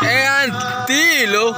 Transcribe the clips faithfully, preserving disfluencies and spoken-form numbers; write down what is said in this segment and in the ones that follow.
Eh, anti lo.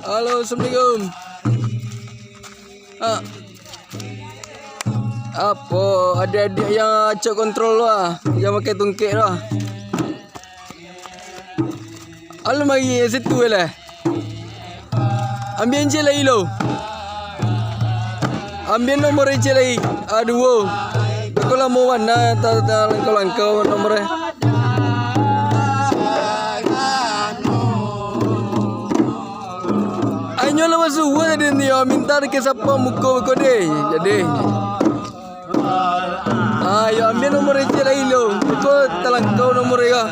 Halo, assalamualaikum. Ah. Apo, adiak-adiak yang acok kontrol tu ah, yang pakai tungkek tu ah. Alun mari situ lah. Ambiak ciek lai lo. Ambiak nomor ciek lai. Aduo. Beko lamo bana ta-, talangkau-langkau nomor e. Inyo lah basuo tadi ni, yo, minta ka sapa muko beko deh. Jadi. Ah, yo, ambiak nomor ciek lai lo. Beko talangkau nomor e ka.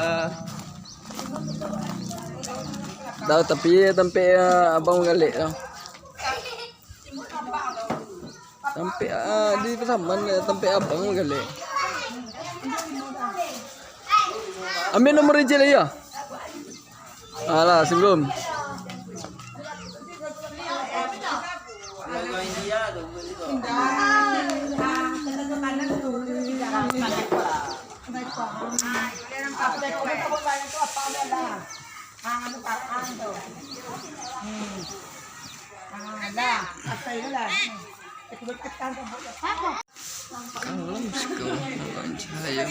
Dah, tapi tampek, ah, abang galek tu. Tampek, ah, di Pasaman, tampek abang galek. Ambiak nomor ciek lai yo. Alah, sebelum. Kalau suka nampak cahaya.